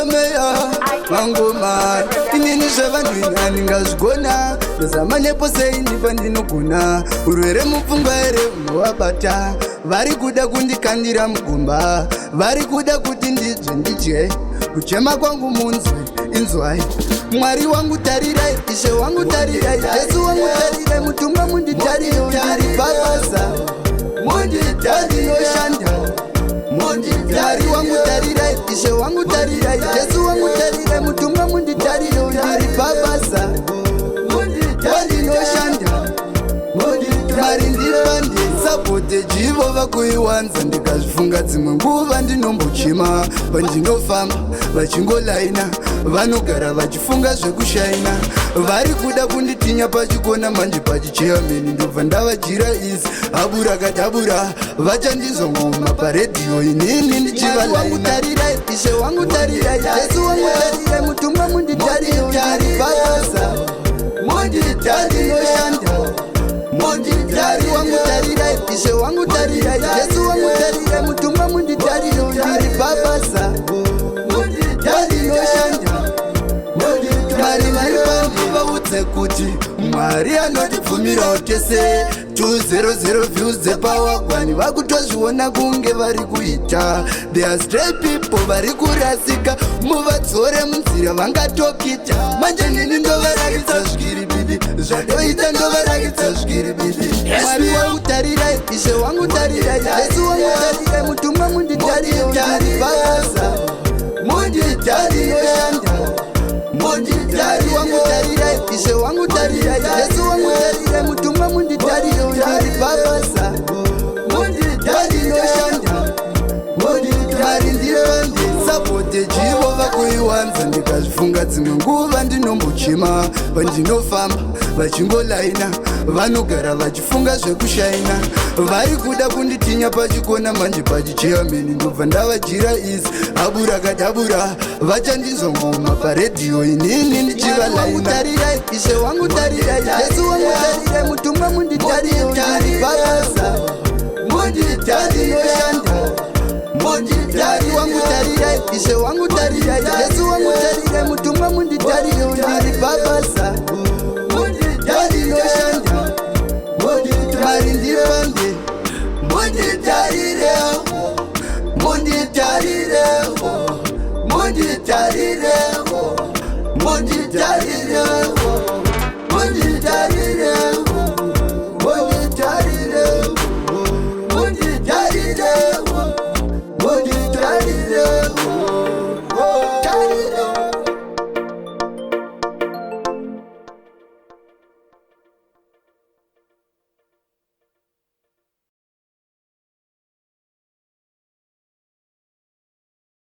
Meya mangoma. Inini zvevanhu ini handingazvigona, ndozama nepo sei pandinogona. Urwere mupfungwa here unovabata? Vari kuda kundikandira mugomba, vari kuda kuti ndidzve ndidye. Kuchema kwangu munzwe, inzwai. Mwari wangu tarirai, Ishe wangu tarirai, Jesu wangu tarirai, mutumwa munditarire. Ndiri pabasa pandinoshanda. Mwari wangu tarirai, Ishe wangu tarirai, Jesu wangu tarirai, mutumwa munditarire. Ndiri pabasa pandinoshanda. Mari ndipande, support jivo vakuiwanza. Ndikazvifunga dzimwe nguva ndinombochema. Pandinofamba vachingolaina, vanogara vachifunga zvekushaina. Vari kuda kunditinya pachikona, manje pachichairman ndobva ndavajira izi aburakadabura. Vachandizwa ngoma paredhiyo inini ndichivalaina. Tarirai, Ishe wangu tarirai, Jesu wangu tarirai, mutumwa munditarire. Ndiri pabasa pandinoshanda. Mwari wangu tarirai, Ishe wangu tarirai, Jesu wangu tarirai, mutumwa munditarire. Ndiri pabasa pandinoshanda. Mari ndipande, vaudze kuti Mwari anotibvumirawo tese. 200 views dzepawagwani, vakutozviona kunge vari kuita. There are straight people vari kurasika, muvadzore munzira vangatokita. Manje nini ndovarakidza zvikiribidi, zvadoita ndovarakidza zvikiribidi. Mwari wangu tarirai, Ishe wangu tarirai, Jesu wangu tarirai, mutumwa munditarire. Ndiri pabasa pandinoshanda. Mwari wangu tarirai, Ishe wangu tarirai, Jesu wangu tarirai, mutumwa munditarire. Ndiri pabasa pandinoshanda. Mari ndipande, support jivo vakuiwanza. Ndikazvifunga dzimwe nguva ndinombochema. Pandinofamba vachingolaina, vanogara vachifunga zvekushaina. Vari kuda kunditinya pachikona, manje pachichairman ndobva ndavajira izi aburakadabura. Vachandizwa ngoma paredhiyo inini ndichivalaina. Tarirai, Ishe wangu tarirai, Jesu wangu tarirai, mutumwa munditarire. Ndiri pabasa pandinoshanda. Mwari wangu tarirai, Ishe wangu tarirai, Jesu wangu tarirai, mutumwa munditarire. Ndiri pabasa pandinoshanda. Mari ndipande, munditarire, munditarire.